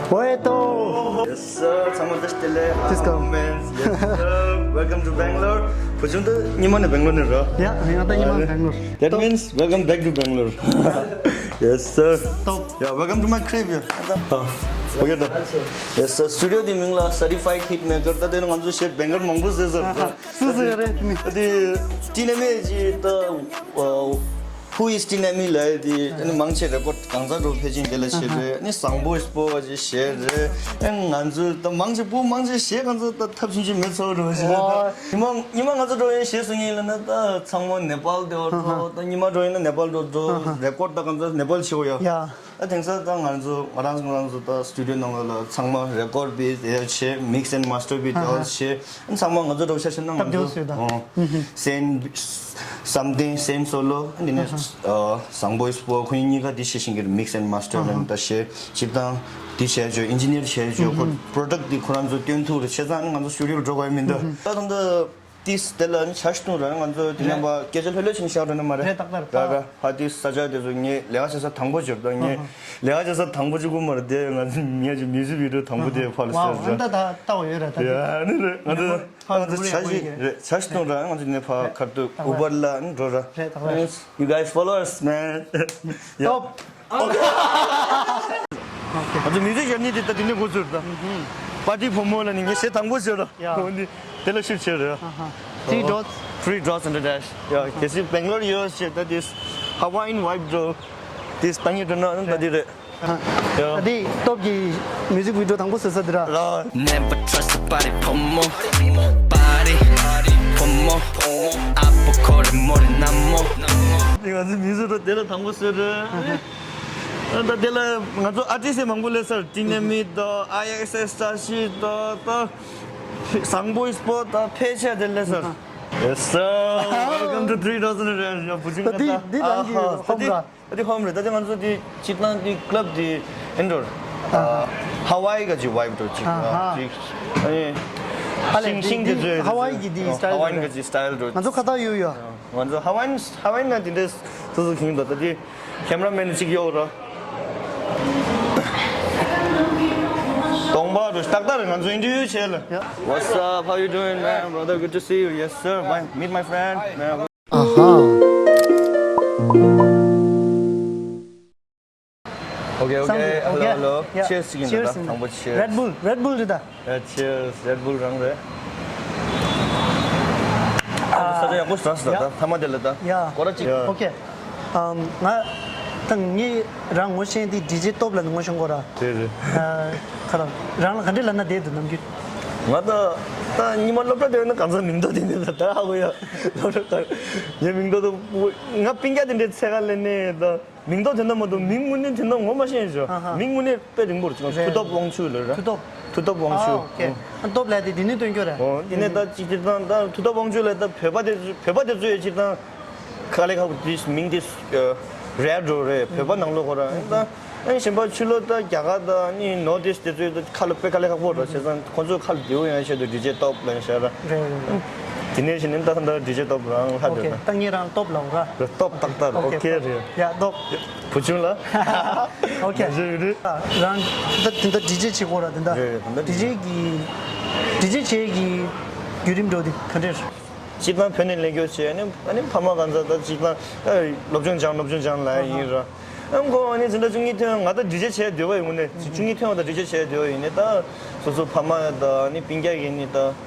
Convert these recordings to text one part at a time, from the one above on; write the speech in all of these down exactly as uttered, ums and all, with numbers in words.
Poeto. Yes sir. ཚང་མ་བདེ་སྐྱིད་ལེགས། Yes sir. Welcome to Bangalore. བུ་ཆུང་ད་ཉི་མ་ནས་Bangalore ནས་རོ། Yeah, ང་ད་ཉི་མ་Bangalore. That means welcome back to Bangalore. Yes sir. Top. Yeah, welcome to my crib. Yeah. Okay. Yes sir. Studio དེ་མིང་ལ་Certified Hitmaker. ད་དེ་ང་ཚོ་ཞེས་Bangalore མང་པོ་ཟེར་ཟེར། སུ་ཟེར་རེད་ནི། དེ་ཏི་ནེ་མེ་ཇི་ད། Who is Tinemi ལབ་དེ་ཨ་ནི་མང་ཆེ་རེ་ཀོར་གང་ཚ་འགྲོ་ཕལ་ཆེར་དེ་ལ་བྱེད་རེད། ཨ་ནི་བཟང་པོ་སྤོ་བ་ཅིག་བྱེད་རེད། ཨ་ང་ཚོ་ད་མང་ཆེ་བུ་མང་ཆེ་གཞས་གང་ཚ་ད་ཐབས་ཤིན་ཅི་མེད་ཚོར་རོ་ཞེས་ད། ཉི་མ་ཉི་མ་ང་ཚོ་འགྲོ་ཡིན་གཞས་གསུང་ཡིན་ལ་ན་ད་ཚང་མ་ནེ་པཱལ་དེ་བར་འགྲོ། ད་ཉི་མ་འགྲོ་ཡིན་ན་ནེ་པཱལ་འགྲོ་འགྲོ། རེ་ཀོར་ད་གང་ཚ་ནེ་པཱལ་བྱེད་གོ་ཡ། ཡ། ཨ་དེང་སང་ད་ང་ཚོ་ང་རང་ཚོ་ང་རང་ཚོ་ད་སི་ཊུ་ཌི་ཡོ་ནང་ལ་ཚང་མ་རེ་ཀོར་བི་དེ་བྱེད། Mix and master བི་དེ་བྱེད། ཨ་ཚང་མ་ང་ཚོ་འགྲོ་ཤ་ཤ་ན་ང་ཚོ་སེན་སམ་ཐིང་སེན་སོ་ལོ་འདི་ནས་བཟང་པོ་སྤོ་ཁོང་གཉིས་ཀ་འདི་བྱེད་བཞིན་གྱི་Mix and master ལ་ད་བྱེད་སྤྱིར་བཏང་འདི་བྱས་བྱོས་ཨིན་ཇི་ནིར་བྱས་བྱོས་ཁོ་པྲོ་ཌག་འདི་ཁོ་རང་ཚོ་སྟོན་ཐུབ་རེད། བྱས་ཙང་ང་ཚོ་སི་ཊུ་ཌི་ཡོ་འགྲོ་དགོས་མི་འདུག་ད་ད་ལྟ། ཏིས་དེ་ལ་ནི་ཆ་ཤ་ཐུང་ར་ང་ཚོ་དེ་ནས་པ་སྐད་ཆ་ལྷོད་ལྷོད་ཕྱིན་ཤག་ར་ནི་མ་རེད། རེད་ཏག་ཏག་ར་ར། ཧ་ཏིས་ས་ཆ་དེ་ཚོ་ངས་ལས་ཀ་བྱེད་ས་དང་པོ་བྱོས་ད། ངས་ལས་ཀ་བྱེད་ས་དང་པོ་གཅིག་པུ་མ་རེད་དེ། ང་ཚོ་ངས་ཀྱི་མིའུ་ཟིག་བི་ཌི་ཡོ་དང་པོ་དེ་ཕར་ལ་བ་སེར་ཨ་ར་ད་ད་ལྟ་བ་ཡོད་ར་ད་ཡ་ནི་རེད། ང་ཚོ་ང་ཚོ་ཆ་ཤི་རེད། ཆ་ཤི་ཐུང་ར་ང་ཚོ་ནས་ཕར་ཁར་དུ་ཨུ་བར་ལ་ནི་འགྲོ་ར། རེད་ཏག་ར། You guys follow us, man. Yeah. ང་ཚོ་མིའུ་ཟིག་ཡར་ནི་དེ་ད་དེ་ནས་འགོ་ཚུགས་རེད་ད། པར་ཊི་བུ་མོ་ལ་ནི་ངས་གཞས་དང་པོ་བྱས་ར། ཡ། འོ་འདི་དེ་ལ་ཤུད་བྱས་རེད། Three dots. Three dots and a dash. Yeah, གལ་སྲིད་Bangalore ཡོད་ཟེར་ད་this Hawaiian vibe འགྲོ། This ཏང་ཡོད་འགྲོ་ན་ད་འདི་རེད། ཡ། ད་འདི་སྟོབས་ཀྱི་མིའུ་ཟིག་བི་ཌི་ཡོ་དང་པོ་བཟོས་ས་འདི་ར། Never trust a body བུ་མོ། Body བུ་མོ། ཨ་པོ་ཁོ་རེ་མོ་རེ་ན་མོ། འདི་ང་ཚོ་མིའུ་ཟིག་འགྲོ་དེ་ལ་དང་པོ་བཟོས་རེད། ད་དེ་ལ་ང་ཚོ་ཨར་ཊིསི་མང་པོ་སླེབས་སར་ཏི་ནེ་མི་དང་ཨའི་ཨེག་སི་ཨེག་སི་ཏྲ་ཤི་དང་ད་བཟང་པོ་སྤོ་དང་ཕལ་ཆེར་དེ་སླེབས་སར། Yes sir. Welcome to three thousand རེད། ཡ་བུ་ཆུང་ད་ད་འདི་འདི་རང་གི་ཧོམ་ར། ད་དེ་ཧོམ་རེད། ད་དེ་ང་ཚོ་དེ་སྤྱིར་བཏང་དེ་ཀླབ་དེ་ཨིན་ཌོར་ཧ་ཝའི་ག་ཅིག་ཝའིབ་འགྲོ་ཅིག་ཅིག་ཨ་ལེ་ཤིང་ཤིང་དེ་ཚོའི་ཧ་ཝའི་གི་དེ་སི་ཊའིལ་ཧ་ཝའི་ག་ཅིག་སི་ཊའིལ་འགྲོ། ང་ཚོ་ཁ་ཐག་ཡོད་ཡ། ང་ཚོ་ཧ་ཝའི་ཧ་ཝའི་ན་དེ་འདྲས་སོ་སོ་ཁྱིང་དོ། ད་དེ་ཁེམ་ར་མེན་གཅིག་ཡོད་ར། གདོང་པ་རུ་ཏག་ཏག་རེད། ང་ཚོ་ཨིན་ཊར་བིའུ་བྱས་ལ། What's up? How you doing, man? Brother, good to see you. Yes sir. Bye. Meet my friend, man. Aha. Okay, okay. Hello, hello. Cheers ཅིག་ཡིན་ད། དང་པོ་cheers. Red Bull, Red Bull རེད་ད། Yeah, cheers. Red Bull རང་རེད། ས་ཆ་ཡག་པོ་ཞིག་རག་སོང་ད། མཐའ་མ་དེ་ལ་ད། ཡ། སྐོར་ར་གཅིག Okay. ཨམ། ང་ད་ངས་རང་ངོ་ཤེས་དེ་ཌི་ཇེ་སྟོབས་ལ་ངོ་ཤེས་གོ་ར། རེད་རེད། ཁ་ར་རང་ལ་ག་འདྲས་ལབ་ན་བསྡད་འདུག་ནམ་རྒྱུན། ང་ད་ད་ཉི་མ་སློབ་གྲྭ་དེ་ན་གང་ཚ་མིང་ཐོ་དེ་འདྲས་ད་ད་ཧ་གོ་ཡ། སློབ་གྲྭ་ག་ངའི་མིང་ཐོ་དུ་ང་སྤུན་ཀྱག་དེ་འདྲས་ཚད་ག་ལེན་ནས་ད། མིང་ཐོ་དེ་འདྲ་མ་གཏོགས་མིང་དངོས་གནས་དེ་འདྲ་ངོ་མ་ཤེས་ཤོ། ཨ་ཧ། མིང་དངོས་གནས་དཔེ་རིང་པོ་རེད། ཅིག་མཐུ་སྟོབས་དབང་ཕྱུག་ལ་རེད། མཐུ་སྟོབས། མཐུ་སྟོབས་དབང་ཕྱུག་ཨ་ཨོ་ཁེ། ཨ་སྟོབས་ལས་དེ་དེ་ནས་སྟོན་རྒྱུ་རེད། ཨོ་དེ་ནས་ད་ཅིག་སྤྱིར་བཏང་ད་མཐུ་སྟོབས་དབང་ཕྱུག་ལ་ད་བོད་པ་དེ་བོད་པ་དེ་ཚོ་ཡོད་སྤྱིར་བཏང་དཀའ་ལས་ཁག་པོ་དེ་མིང་དེ་རེར་འགྲོ་རེད། བོད་པ་ནང་ལོགས་ཁོ་རང་ད་ཨ་ནི་གཞན་པ་ཕྱི་ལོགས་ད་རྒྱ་གར་ད་ཨ་ནི་ནོར་ཐ་ཨིསཊ་དེ་ཚོ་ད་ཁ་ལ་དཔེ་དཀའ་ལས་ཁག་པོ་རེད། བྱས་ཙང་ཁོ་ཚོ་ཁ་ལ་བདེ་བོ་ཡོང་ཆེད་དུ་ཌི་ཇེ་སྟོབས་ལབ་ཤག་ར། རེད་རེད། དེ་ནས་གཞན་ནི་ད་ད་ཌི་ཇེ་སྟོབས་རང་ལྷ་ཨོ་ཁེ་དེ་ད། ད་ངས་རང་སྟོབས་ལབ་ར། རེད། སྟོབས་ཏག་ཏག་རེད། ཨོ་ཁེ་རེད། ཡ་སྟོབས། བུ་ཆུང་ལ། ཨོ་ཁེ། ཞུ་ཡོད་རེད། རང་ད་དེ་འདྲ་ཌི་ཇེ་བྱེད་དགོས་ར་དེ་འདྲ། རེད་རེད། ད་ལྟ་ཌི་ཇེ་གི་ཌི་ཇེ་བྱེད་ཀྱི་བརྒྱུད་རིམ་འགྲོ་དེ་ག་འདྲས། སྤྱིར་བཏང་བོད་ནས་ལེན་རྒྱུ་བྱས་ཨ་ནི་ཨ་ནི་ཕ་མ་གང་ཚ་ད་སྤྱིར་བཏང་ཨ་སློབ་སྦྱོང་སྦྱང་སློབ་སྦྱོང་སྦྱང་ལ་ཡིན་ར། ཨ་ཁོ་ཨ་ནི་འཛིན་གྲྭ་བཅུ་གཉིས་ཐོན་ང་ད་ཌི་ཇེ་བྱས་འདོད་པ་ཡོད་ངོ་ནས་བཅུ་གཉིས་ཐོན་བ་ད་ཌི་ཇེ་བྱས་འདོད་པ་ཡིན་ནས་ད་སོ་སོ་ཕ་མ་ད་ཨ་ནི་སྤུན་ཀྱག་གི་ནི་ད་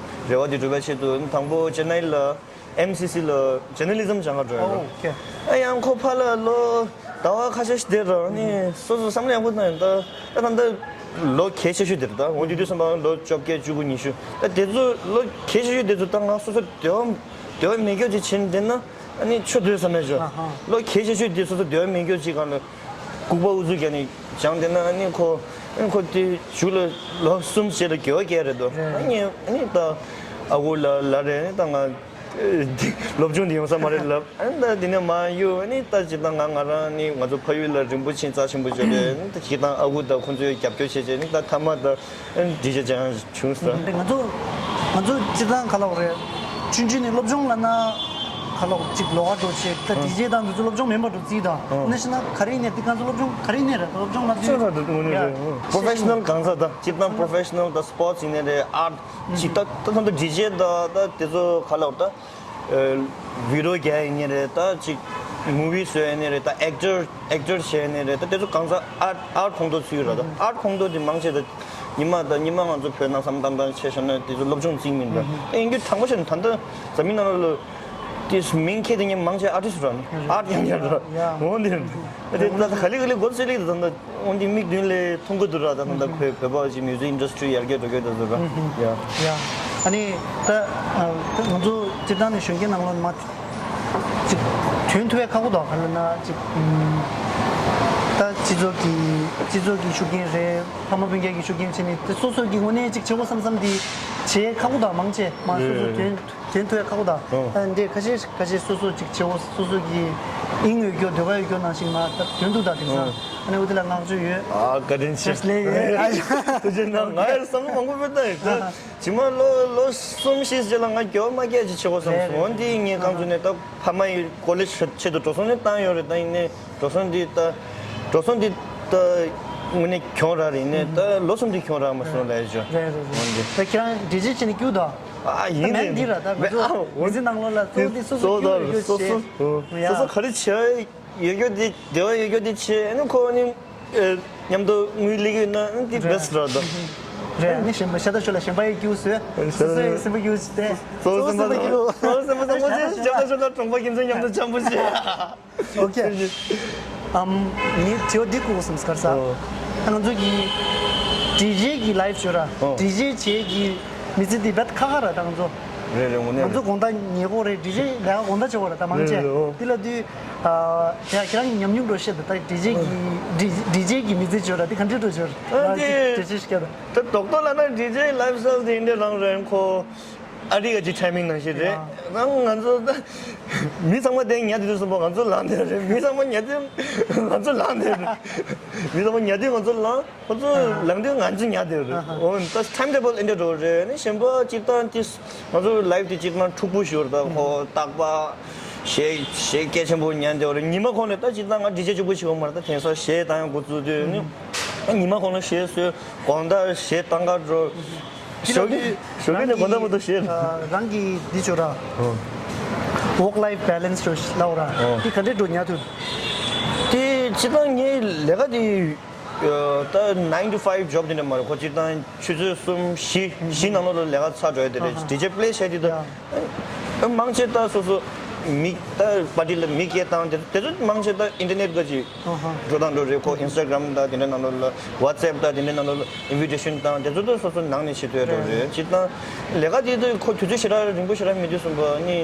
རེ་བ་དེ་འགྲུབ་པ་ཆེད་དུ་དང་པོ་ཅེ་ནའི་ལ། ཨེམ་སི་སི་ལ་ཇར་ནལ་ལི་ཛམ་སྦྱང་ག་འགྲོ་ཡ་རེད། ཨོ་ཁེ། ཨ་ཡང་ཁོ་ཕར་ལ་ལོ་ཟླ་བ་ཁ་ཤས་ཤིག་བསྡད་ར་ནི་སོ་སོ་བསམ་བློ་ཡག་པོ་བཏང་ཡོད་ད། ད་ད་ལྟ་ལོ་གལ་ཆེ་ཤོས་དེ་རེད་ད། འོ་དེ་དུས་བསམ་པ་ལོ་བཅོ་བརྒྱད་བཅུ་དགུ་ཉི་ཤུ་ད་དེ་ཚོ་ལོ་གལ་ཆེ་ཤོས་དེ་ཚོ་ད་ང་སོ་སོ་འདོད་པ་འདོད་པ་མེད་རྒྱུ་ཅིག་བྱེད་བསྡད་ན་ཨ་ནི་ཆོ་འདོད་བསམ་ཡ་ཅོ། ལོ་གལ་ཆེ་ཤོས་དེ་སོ་སོ་འདོད་པ་མེད་རྒྱུ་ཅིག་གང་ལ་ལྐུགས་པ་ཨུ་ཚུགས་རྒྱག་ནས་སྦྱངས་བསྡད་ན་ཨ་ནི་ཁོ་ཨ་ནི་ཁོ་དེ་གཞུག་ལ་ལོ་གསུམ་རྗེས་ལ་དགེ་བ་སྐྱེ་རེད་དོ། ཨ་ནི་ཨ་ནི་ད་ཨ་ཁུ་ལ་ལ་རེད་ད་ང་། སློབ་སྦྱོང་འདི་ཡོང་ས་མ་རེད་ལབ། ཨ་ནི་ད་འདི་ནས་མ་གཡུག་ཨ་ནི་ད་ཅི་ད་ང་ང་རང་ནི་ང་ཚོ་ཕ་ཡུལ་ལ་རིན་པོ་ཆེ་རྩ་ཆེན་པོ་བརྗོད་པས་ཨ་ནི་ད་ཅི་ད་ཨ་ཁུ་ད་ཁོང་ཚོས་རྒྱབ་སྐྱོར་བྱས་བྱས་ནི་ད་མཐའ་མ་ད་ཨ་ནི་འདི་བྱས་ཅང་བྱུང་ས། ང་ཚོ་ང་ཚོ་ཅི་ད་ག་ལབ་རེད། ཆུང་ཆུང་ནས་སློབ་སྦྱོང་ལ་ན་ ཁ་ལོག་ཅིག་ལོགས་ཀ་འགྲོ་བྱེད་ད་ཨ་ཌི་ཇེ་དང་འདི་ཚོ་སློབ་སྦྱོང་མིན་པ་འགྲོ་རྩིས་དང་ཨ་ནི་ཤི་ན་ག་རེ་ཡིན་ནས་འདི་གང་ཚོ་སློབ་སྦྱོང་ག་རེ་ཡིན་ནས་རེད། སློབ་སྦྱོང་ལབ་དུས་ཡ་པོ་ཕེ་ཤི་ནལ་གང་ཟག་དང་སྤྱིར་བཏང་པོ་ཕེ་ཤི་ནལ་དང་སི་པོར་ཊི་སི་ཡིན་ནས་རེད། ཨར་ཊི་ཅིག་ད་ད་ད་ད་ཌི་ཇེ་དང་ད་དེ་ཚོ་ཁ་ལོག་ད་ཨ་བི་ཌི་ཡོ་རྒྱག་ཡིན་ནས་རེད། ད་ཅིག་མུ་ཝི་བཟོ་ཡིན་ནས་རེད། ད་ཨེག་ཊར་ཨེག་ཊར་བྱས་ཡིན་ནས་རེད། ད་དེ་ཚོ་གང་ཟག་ཨར་ཊི་ཨར་ཊི་ཁོངས་གཏོགས་ཚུད་ཡོད་རེད། ད་ཨར་ཊི་ཁོངས་གཏོགས་དེ་མང་ཆེ་ད་ཉི་མ་ད་ཉི་མ་ང་ཚོ་བོད་ནང་བསམ་བཏང་བཏང་བྱས་བཞག་ན་དེ་ཚོ་སློབ་སྦྱོང་རྩིས་མིན་འདྲ། ཨ་ཡིན་རྒྱུ་དྲང་པོ་བཤད་ན་ད་ལྟ་འཛམ་གླིང་ནང་ལོགས་ལ་དེ་མིང་ཁྱེར་དེ་ཉིད་མང་ཆེ་ཨར་ཊིསི་རང་ཨར་ཊི་ཡང་ཡང་ར་འོང་དེ་དེ་ད་ག་ལེ་ག་ལེ་སྒོ་ཕྱེ་ལེ་ད་ད་འོང་དེ་མིག་མདུན་ལས་མཐོང་གི་འདུག་ར། ད་ད་ད་ཁོའི་བོད་པ་ཅིག་མིའུ་ཛིག་ཨིན་ཌ་སི་ཊི་རི་ཡར་རྒྱས་འགྲོ་གི་འདུག་ར། ཡ། ཡ། ཨ་ནི་ད་ང་ཚོ་སྤྱིར་བཏང་ནས་གཞོན་སྐྱེས་ནང་ལོགས་ནས་མ་ཅིག་དོན་ཐུབ་ཡ་ཁག་པོ་འདུག་ག་ལ་ན་ཅིག་ད་སྤྱི་ཚོགས་ཀྱི་སྤྱི་ཚོགས་ཀྱི་ཤུགས་རྐྱེན་རེད། ཕ་མ་སྤུན་ཀྱག་གི་ཤུགས་རྐྱེན་བྱས་ནས་དེ་སོ་སོ་གི་ངོས་ནས་ཅིག་བྱེད་དགོས་བསམ་བསམ་དེ་བྱེད་ཁག་པོ་དང་མང་ཆེ་མ་སོ་སོ་དོན་དོན་ཐུབ་ཡ་ཁག་པོ་དང་ཨ་འདྲེ་ཁ་ཤས་ཁ་ཤས་སོ་སོ་ཅིག་བྱེད་དགོས་སོ་སོ་གི་དབྱིངས་ཡོད་རྒྱུ་འདོད་པ་ཡོད་རྒྱུ་ནང་བཞིན་མ་ད་དོན་དུ་ད་དེང་སང་ཨ་ནི་འུ་དེ་ལ་བསྔགས་བརྗོད་ཡོད། ཨ་བཀའ་དྲིན་ཆེ། ལས་ཡོད། ཐུགས་རྗེ་གནང་། ང་ཡང་བསམ་བློ་མང་པོ་བཏང་ཡོད། ད་ཇི་མ་ལོ་ལོ་གསུམ་བཞི་རྗེས་ལ་ང་གྱོ་མ་སྐད་ཅིག་བྱེད་དགོས་བསམ་སོང་། འོན་ཏེ་ངས་རྐང་བཙུགས་ནས་ད་ཕ་མ་ཡི་ཀོ་ལེཇ་ཆེད་དུ་འགྲོ་སོང་ནས་བཏང་ཡོད་རེད། ད་ཡིན་ནའི་འགྲོ་སོང་འདི་ད་འགྲོ་སོང་འདི་ད་དངོས་གནས་གྱོང་རག་རེད། ཡིན་ནའི་ད་ལོ་གསུམ་འདི་གྱོང་རག་མ་སོང་ལབ་ཡ་ཅོ། རེད་རེད་རེད། འོན་ཏེ་ད་ཁྱེད་རང་འདྲི་གཅོད་བྱེད་ནས་སྐྱུག་དང་། ཨ་ཡིན་ད་མེད་འདི་ར་ད་ང་ཚོ་མི་ཚེ་ནང་ལོགས་ལ་གཙོ་བོ་འདི་སོ་སོ་སྐྱུག་ཡོད་ཡོད་བྱེད། སོ་སོ་སོ་ག་རེ་བྱས། ཡོད་རྒྱུ་དེ་བདེ་བ་ཡོད་རྒྱུ་དེ་ཆེ། ཨ་ནི་ཁོ་ནི་ཨེ་མཉམ་དུ་དངུལ་ལེགས་ཡོད་ན་ཨ་ནི་དེ་བེ་སི་ཊི་རེད་དོ། རེད། ཨ་ནི་གཞན་པ་ཤ་སྟག་ཤོད་ལ་གཞན་པ་ཡི་སྐྱུག་བཟོས། སོ་སོ་ཡི་སེམས་པ་སྐྱུག་སྟེ། སོ་སོ་སེམས་པ་སྐྱུག་སོ་སོ་སེམས་པ་སྐྱུག་སོ་སོ་སེམས་པ་སྐྱུག་སོ་སོ་གྲོང་པ་ཁྱིམ་ཚང་མཉམ་དུ་འཆམ་པོ་བྱེད། ཨོ་ཁེ། ཨམ་ངའི་དྲི་བ་འདི་གོ་སམ་སྐར་ས། ཨོ། ང་ཚོ་གི་ཌི་ཇེ་གི་ལའིབ་ཤོ་ར། ཨོ། ཌི་ཇེ་བྱེད་ཀྱི་མི་ཚེ་འདི་རྦད་ཁ་ཁ་ར་ད་ང་ཚོ། རེད་རེད། དངོས་གནས་ང་ཚོ་རེད། དགོང་དག་ཉལ་གོ་རེད། ཌི་ཇེ་ལས་ཀ་དགོང་དག་བྱེད་གོ་ར་ད་མང་ཆེ། རེད་རེད། ཨོ། འདི་ལ་དུས་ཨ་ཡ་ཁྱེད་རང་གི་ཉམས་མྱོང་འགྲོ་བཤད་ད་ད་ཌི་ཇེ་གི་ཌི་ཌི་ཇེ་གི་མི་ཚེ་ཤོ་ར་འདི་ག་འདྲ་འགྲོ་ཤོ་ར། ཨ་ང་ཅིག་ཌི་ཇེ་ཤིག་ད། ད་རྡོག་རྡོག་ལབ་ན་ཌི་ཇེ་ལའིབ་སི་ཊའིལ་དེ་འདྲ་རང་རེད་ཁོ། ཨ་རི་ག་ཅིག་ཊའི་མིང་ནང་བཞིན་རེད། ཡ། རང་ང་ཚོ་ད་མི་ཚང་མ་དེ་ཉལ་དེ་དུས་སོང་པ་ང་ཚོ་ལངས་དེ་རེད། མི་ཚང་མ་ཉལ་དེ་ང་ཚོ་ལངས་དེ་རེད། མི་ཚང་མ་ཉལ་དེ་ང་ཚོ་ལངས། ཁོ་ཚོ་ལངས་དེ་ང་ཚོ་ཉལ་དེ་རེད། ཨ་ཧ། འོ་ད་ཊའིམ་ཊེ་བལ་འདི་འདྲ་འགྲོ་རེད། ནི་གཞན་པ་སྤྱིར་བཏང་དེ་ང་ཚོ་ལའིབ་དེ་སྤྱིར་བཏང་འཁྲུག་པོ་ཞིག་རེད། ད་ཁོ་རྟག་པ་གཞས་གཞས་སྐད་ཆེན་པོ་ཉན་དེ་རེད། ཉི་མ་གོང་ནས་ད་སྤྱིར་བཏང་ང་ཌི་ཇེ་གཅིག་པུ་ཞིག་ཡོད་མ་རེད། ད་དེང་སང་གཞས་བཏང་ཡང་འགོ་བཙུགས་དུས་ནི་ཉི་མ་གོང་ལ་གཞས་བཟོས། དགོང་དག་གཞས་བཏང་ག་འགྲོ། ཞོགས་ཀས་ཞོགས་ཀས་ནས་དགོང་དག་བར་དུ་བཤད། རང་གི་འདི་ཆོ་ར། ཨོ། ཝོག་ལའིཕ་བེ་ལན་སི་ཆོ་ལའོ་ར། ཨོ། འདི་ག་འདྲས་འགྲོ་ཉལ་ཐུབ། དེ་སྤྱིར་བཏང་ངའི་ལས་ཀ་དེ་ད་nine to five job དེ་འདྲ་མ་རེད། ཁོ་སྤྱིར་བཏང་ཆུ་ཚོད་གསུམ་བཞི་བཞི་ནང་ལོགས་ལ་ལས་ཀ་ཚར་འགྲོ་ཡ་དེ་རེད། ཨ་ཧ། ཌི་ཇེ་པི་ལེ་བྱས་དེ་ད། ཡ། མང་ཆེ་ད་སོ་སོ་མི་ད་པར་ཊི་ལ་མི་སྐད་བཏང་དེ་དེ་ཚོ་མང་ཆེ་ད་ཨིན་ཊར་ནེཊ་ག་ཅིག་ཨ་ཧ། འགྲོ་སྟངས་འགྲོ་རེད། ཁོ་ཨིན་སི་ཊ་གྷ་རམ་དང་དེ་འདྲ་ནང་ལོགས་ལ་ཝ་ཊི་སི་ཨེབ་དང་དེ་འདྲ་ནང་ལོགས་ལ་ཨིན་ཝི་ཊེ་ཤན་བཏང་དེ་ཚོ་ད་སོ་སོ་ནང་ནས་བྱེད་ཐུབ་ཡ་འགྲོ་རེད། སྤྱིར་བཏང་ལས་ཀ་དེ་ད་ཁོ་དུས་ཚོད་ཞེ་དྲག་རིང་པོ་ཞེ་དྲག་མེད་དུས་སོང་པ་ནི་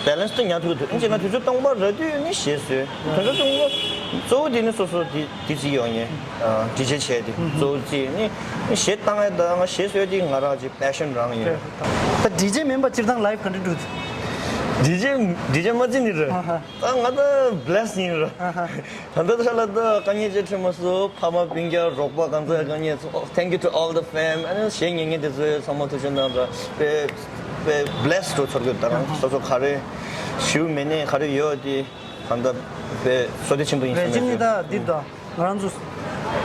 བེ་ལན་སི་ད་ཉར་ཐུབ་ཀྱི་འདུག་ཨིན་ཇི་ན་དུས་ཚོད་སྟོང་པ་རག་དུས་ནི་གཞས་བཟོས། དུས་ཚོད་སྟོང་པ་གཙོ་བོ་དེ་ནི་སོ་སོ་དེ་དེ་རྩིས་ཡོང་ངེས། ཌི་ཇེ་བྱས་དེ་གཙོ་བོ་རྩིས་ནི་གཞས་བཏང་ཡ་དང་ང་གཞས་བཟོས་དེ་ང་རང་གི་པེ་ཤན་རང་ཡིན། ད་ཌི་ཇེ་མིན་པ་སྤྱིར་བཏང་ལའིཕ་ག་འདྲ་འགྲོ། ཌི་ཇེ་ཌི་ཇེ་མ་བརྩི་ནི་རེད། ཨ་ཧ། ད་ང་ད་བི་ལེ་སི་ཡིན་ར། ཨ་ཧ། ད་ལྟ་ཆ་ལ་ད་དཀའ་ངལ་ཅིག་འཕྲད་མ་སོང་། ཕ་མ་སྤུན་ཀྱག་རོགས་པ་གང་ཚ་དཀའ་ངལ་ཚོ། Thank you to all the fam. ཨ་ནི་གཞས་ཉན་མཁན་དེ་ཚོ་ཚང་མ་ཐུགས་རྗེ་གནང་ར། དཔེ་དཔེ་བི་ལེ་སི་འགྲོ་ཚར་གི་ད་རང་སོ་སོ་ག་རེ་ཞུ་མེད་ནས་ག་རེ་ཡོད་དེ་གང་ལྟར་དཔེ་བསོད་བདེ་ཆེན་པོ་ཡིན་རེད། བསམ་གཅིག་ནི་ད་འདི་ད། ང་རང་ཚོ་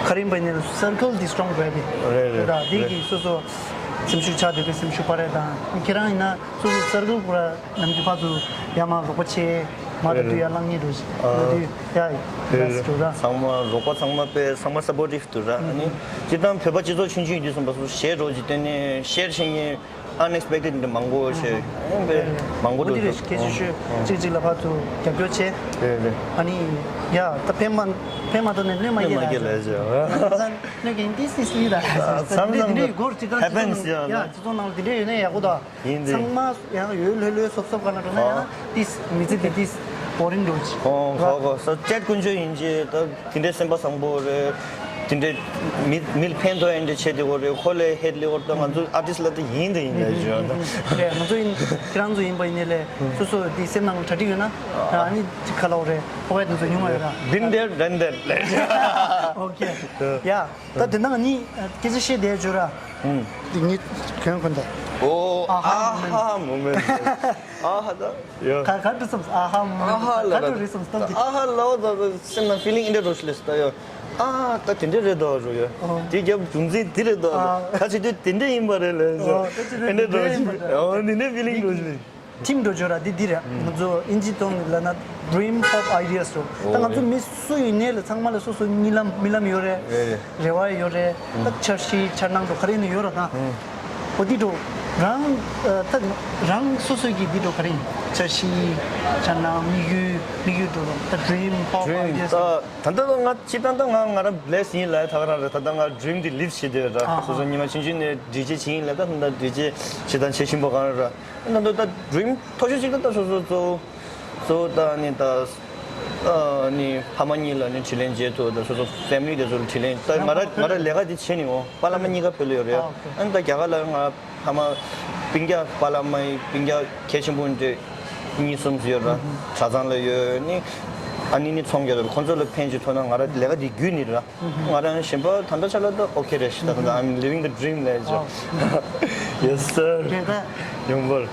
ག་རེ་ཡིན་པ་ཡིན་ནའི་སར་ཀལ་འདི་སི་ཊོང་རེད་དེ། རེད་རེད་རེད། འདི་གི་སོ་སོ་སེམས་ཤུགས་ཆག་སྡོད་པའི་སེམས་ཤུགས་སྤར་རེད་དང་། ཁྱེད་རང་ཡིན་ན་སོ་སོ་སར་ཀལ་པུ་ར་ནམ་རྒྱུན་ཕར་ཚུར་ཡར་མར་རོགས་པ་བྱེད། མ་རེད་དུས་ཡར་ལངས་ཉེ་འགྲོ་ཞིག་ཨ། ཡ་ཡ་རེད་རེད། འགྲོ་ར། ཚང་མ་རོགས་པ་ཚང་མ་དཔེ་ཚང་མ་སབ་པོར་ཊིབ་འདུག་ར། ཨ་ནི་སྤྱིར་བཏང་བོད་པ་སྤྱི་ཚོགས་ཆུང་ཆུང་ཡིན་དུས་ཙམ་པ་སོ་སོ་གཞས་འགྲོ་ཅིག་བཏོན་ནས་ཤེར་བྱེད་མཁན། Unexpected འདི་མང་པོ་ཞིག་ཨེ་མང་པོ་འདུག་འདི་རེད། སྐད་ཆ་ཤོད། གཅིག་གཅིག་ལ་ཕར་ཚུར་རྒྱབ་སྐྱོར་བྱེད། རེད་རེད། ཨ་ནི་ཡ་ད་ཕན་མ་ཕན་མ་ཐོགས་ནས་གནོད་མ་སྐྱེལ་ལ་ཟེར། གནོད་མཁན་ཏིས་ཏིས་ལི་ད། མཚམས་མཚམས་འདི་འདྲའི་སྐོར་སྤྱི་ཚོགས་ནང་ཡ་སྤྱི་ཚོགས་ནང་འདི་འདྲའི་ཡོད་ན་ཡག་པོ་ད། ཡིན་འདི། ཚང་མ་ཡང་ཡོད་ལྷོད་ལྷོད་སོབ་སོབ་ག་ན་འགྲོ་ན་ཡང་ཏིས་མི་ཚེ་འདི་ཏིས་བོ་རིང་འགྲོ་ཅི། ཨོ་གོ་གོ་ས་ཅེཊ་དཀོན་མཆོག་ཡིན་ཅི་ད། དེ་འདྲའི་སེམས་པ་བཟང་པོ་རེད། དེ་འདྲའི་མི་མིལ་ཕན་ཐོགས་ཡ་འདྲ་བྱེད་དེ་གོ་རེད། ཁོ་ལས་ཧེད་ལེ་གོ་ད་ང་ཚོ་ཨར་ཊིསི་ལ་དེ་ཡིན་དེ་ཡིན་ལ་བརྗོད་ད། རེད། ང་ཚོ་ཡིན་ཁྱེད་རང་ཚོ་ཡིན་པ་ཡིན་ནའི་ལས་སོ་སོ་དེ་སེམས་ནང་གྲ་སྒྲིག་ཡོད་ན་ཨ་ནི་ཅིག་ཁ་ལོག་རེད། ཕོ་བས་དེ་ཚོ་ཉུང་བ་ཡོད་ར། Been there, done that ལས། ཨོ་ཁེ། ཡ། ད་དེ་ནང་ནི་སྐད་ཆ་བཤད་བསྡད་བྱོས་ར། ཨུམ། དེ་ངས་གྱོན་གོན་ད། ཨོ། ཨ་ཧ། ཨ་ཧ་མོ་མེན། ཨ་ཧ་ད། ཡ། ག་ག་འགྲོ་སོང་། ཨ་ཧ་མོ་མེན། ཨ་ཧ་ལ་ག་འགྲོ་རེད་སོང་སྟབས་ཀྱིས། ཨ་ཧ་ལ་ཨོ་ད་ད་སེམས་ནང་ཕི་ལིང་ཨིན་འདྲ་འགྲོ་ཤི་ལེ་སི་ད་ཡ། ཨ་ད་དེ་འདྲ་རེད་དོ་རོ་ཡ། ཨོ། དེ་རྒྱབ་རྒྱུ་མཚན་དེ་རེད་དོ། ཨ། ཁ་ཆེ་དུས་དེ་འདྲ་ཡིན་པ་རེད་ལེ་ཟེར། ཨོ་ད་ཅི་རེད། ཨིན་འདྲ་འགྲོ་ཤི། ཨོ་འདི་འདྲ་ཕི་ལིང་འགྲོ་ཤི་ལེ། ཁྲིམས་འགྲོ་བྱོས་ར་འདི་འདི་རེད། ང་ཚོ་ཨིན་ཇི་ཐོག་ནས་ལབ་ན་dream pop ideas རོ། ད་ང་ཚོ་མི་སུ་ཡིན་ནའི་ལ་ཚང་མ་ལ་སོ་སོ་གཉིད་ལམ་རྨི་ལམ་ཡོད་རེད། རེད་རེད། རེ་བ་ཡོད་རེད། ད་འཆར་གཞི་འཆར་སྣང་འགྲོ་ག་རེ་ནས་ཡོད་ར་ད། ཨོ་འདི་འགྲོ། རང་ད་རང་སོ་སོ་གི་འདི་འགྲོ་ག་རེ་ཡིན། འཆར་གཞི་འཆར་སྣང་དམིགས་ཡུལ་དམིགས་ཡུལ་འགྲོ་རོ། ད་dream pop ideas རོ། ད་ལྟ་ང་སྤྱིར་བཏང་ད་ང་ང་རང་bless ཡིན་ལབ་ད་ག་རང་རེད། ད་ལྟ་ང་dream འདི་live བྱེད་དེ་ར། སོ་སོ་ཉི་མ་ཆུང་ཆུང་ནས་ཌི་ཇེ་བྱེད་ཡིན་ལབ། ད་ད་ཌི་ཇེ་བྱེད་སྟངས་བྱེད་བཞིན་པ་ག་རང་ར། ད་ད་ད་dream མཐོ་ཤོས་ཅིག་ད་ད་སོ་སོ་གཙོ་བོ་གཙོ་བོ་ད་ནི་ད་ཨ་ནི་ཕ་མ་གཉིས་ལ་ནི་དྲིན་ལན་འཇལ་ཐུབ། ད་སོ་སོ་family དེ་ཚོ་ལ་དྲིན་ལན། ད་ང་ར་ང་ར་ལས་ཀ་དེ་བྱེད་ནི་འོ་པ་ལགས་མ་གཉིས་ཀ་བོད་ལ་ཡོད་རེད། ཨ་ནི་ད་རྒྱ་གར་ལ་ང་ཕ་མ་སྤུན་ཀྱག་པ་ལགས་མ་ཡི་སྤུན་ཀྱག་གལ་ཆེན་པོ་འདྲ་གཉིས་གསུམ་ཡོད་ར། གྲྭ་ཚང་ལ་ཡོད་ནི་ཨ་ནི་ནི་ཚོང་རྒྱག་ཁོང་ཚོ་ལ་ཕན་ཅིག་ཐོགས་ན་ང་ར་ལས་ཀ་དེ་བརྒྱུད་ནི་ར། ང་རང་གཞན་པ་ད་ལྟ་ཆ་ལ་ད་ཨོ་ཁེ་རེད་ཤི། ད་ད་I'm living the dream ལས་ཅོ། Yes sir. རེད་ད། ཡོང་བར།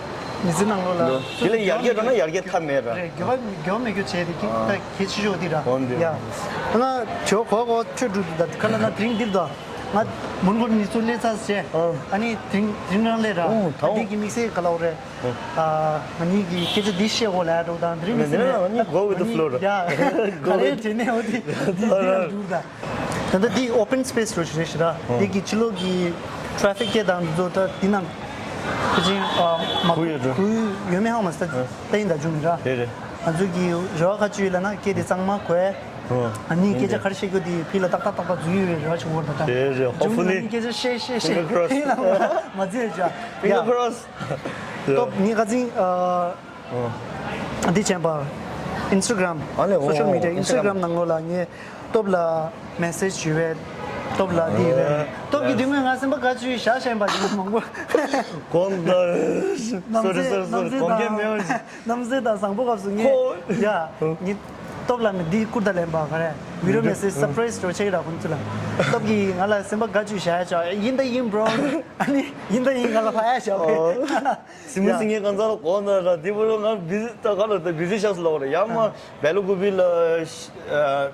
མི་ཚེ་ནང་ལོགས་ལ། དེ་ལས་ཡར་རྒྱས་འགྲོ་ན་ཡར་རྒྱས་ཐབས་མེད་ར། རེད། འགྱོ་བ་འགྱོ་མི་འགྱོ་བྱས་དེ་ཀི་ད་གལ་ཆེ་ཤོས་དེ་ར། འོན་ཏེ། ཡ། ད་ང་ཇོ་གོ་གོ་ཆོས་སྒྲུབ་དུས་ད་ཁ་ལ་ན་དེ་རིང་འདིར་ད། ང་མོན་གྷོ་ནས་ཚུར་སླེབས་ཚར་བྱས། ཨ་ནི་དེ་རིང་དེ་རིང་རང་སླེབས་ར། ཨོ་ད་འདི་གི་དམིགས་བསལ་ག་ལ་འོ་རེད། ཨ་ང་གཉིས་ཀྱི་སྐད་ཆ་འདི་བཤད་དགོས་ལབ་འགྲོ་དང་དེ་རིང་མི་སེམས་ནས། ཡ། ག་རེ་དྲན་ནས་འོ་དེ་འདི་འདི་ལ་འགྲུར་ད། ད་ལྟ་འདི་open space རོ་ཞིག་རེད་ཤི་ར། འདི་གི་ཕྱི་ལོགས་ཀྱི་traffic སྐད་དང་འདི་ཚོ་ད་འདི་ནང་ཁུ་ཅིང་ཨ་མ་གུ་ཡོད་འགྲོ། གུ་ཡོད་མེད་ཧང་མ་སི་ད་ལྟ་ཡིན་ད་བྱུང་མི་ར། རེད་རེད། ང་ཚོ་གི་རེ་བ་ཁ་ཆུ་ཡོད་ལ་ན་སྐད་དེ་གཙང་མ་གོ་ཨེ། ཨ་ནི་སྐད་ཆ་ག་རེ་བཤད་རྒྱུ་དེ་ཕི་ལ་ཏག་ཏག་ཏག་ཏག་འཛུལ་ཡོད་པའི་རེ་བ་བྱུང་བར་ད་ལྟ། རེད་རེད། Hopefully. སྐད་ཆ་བཤད་བཤད་བཤད། Finger crossed. ཕི་ལ་མ་འཛུལ་ཡོད་ཅག། Finger crossed. ཡ། ཏོབ་ངས་ཁ་ཚིག་ཨ། འདི་བྱས་པ། Instagram. ཨ་ལེ། ཨོ། Social media. Instagram. Instagram ནང་ལོགས་ལ་ངས་སྟོབས་ལ་message ཞུ་བས། སྟོབས་ལ་འདི་ཡོད་པས། སྟོབས་ཀྱི་དུས་ངོས་ང་སེམས་པ་དགའ་བཅུའི་ཞག་བཤད་པ་ཞིག་མང་པོ། དགོངས་དག། Sorry, sorry, sorry. དགོངས་འགལ་མེད་པ་ཞིག། རྣམ་སྲས་དང་བཟང་པོ་སྐབས་སུ་ངས། ཁོ། ཡ། ངས་སྟོབས་ལ་མི་འདི་བསྐུར་ད་ལེན་པ་ག་རེ། video message surprise འགྲོ་ཆེ་གི་ར་ཁོང་ཚོ་ལ། སྟོབས་ཀྱིས་ང་ལ་སེམས་པ་དགའ་བཅུའི་ཞག་ཡ་ཆགས། ཡིན་ད་ཡིན་bro། ཨ་ནི་ཡིན་ད་ཡིན་ང་ལ་ཕ་ཡ་ཞག་པས། སིང་མི་སིང་ངའི་གང་ཚང་ལ་གོ་ན་ར་དེ་བོ་ང་བི་ཟི་ད་ག་ལ་ད་བི་ཟི་ཤག་སུ་ལོག་ར་ཡ་མ་བེ་ལུ་གུ་བི་ལ་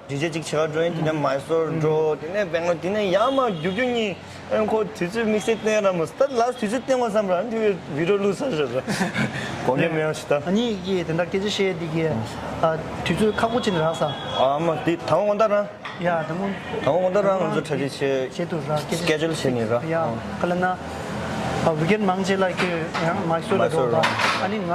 ཌི་ཇེ་ཅིག་ཆེ་བ་འགྲོ་ཡིན། དེ་ནས་མའི་སོར་འགྲོ། དེ་ནས་བེང་ལོར། དེ་ནས་ཡ་མ་རྒྱུག་རྒྱུག་གཉིས་ཨན་ཁོ་དུས་ཚོད་དམིགས་བསལ་བསྟན་ར་མོ་ད་ལ་དུས་ཚོད་བསྟན་བ་བསམ་ར་དེ་བི་ཌི་ཡོ་བླུགས་ས་ཞེས་ར་གོ་མཁན་མེད་ཡང་ཞིག་ད། ཨ་ནི་ཡི་དེ་འདྲ་སྐད་ཆ་བཤད་དེ་གི་དུས་ཚོད་ཁག་པོ་ཅིག་ནས་རག་ས། ཨ་མ་དེ་དང་པོ་དགོང་དག་རང་། ཡ་དང་པོ། དང་པོ་དགོང་དག་རང་ང་ཚོ་གྲ་སྒྲིག་བྱེད། བྱེད་དུ་ར་སྐད་ཆ་schedule བྱེད་ནི་ར། ཡ་ག་ལ་ན་ཝི་ཀེན་མང་ཆེ་ལ་ཁྱོད་ཡང་མའི་སོར་ལ་མའི་སོར་འགྲོ་ར། ཨ་ནི་ང་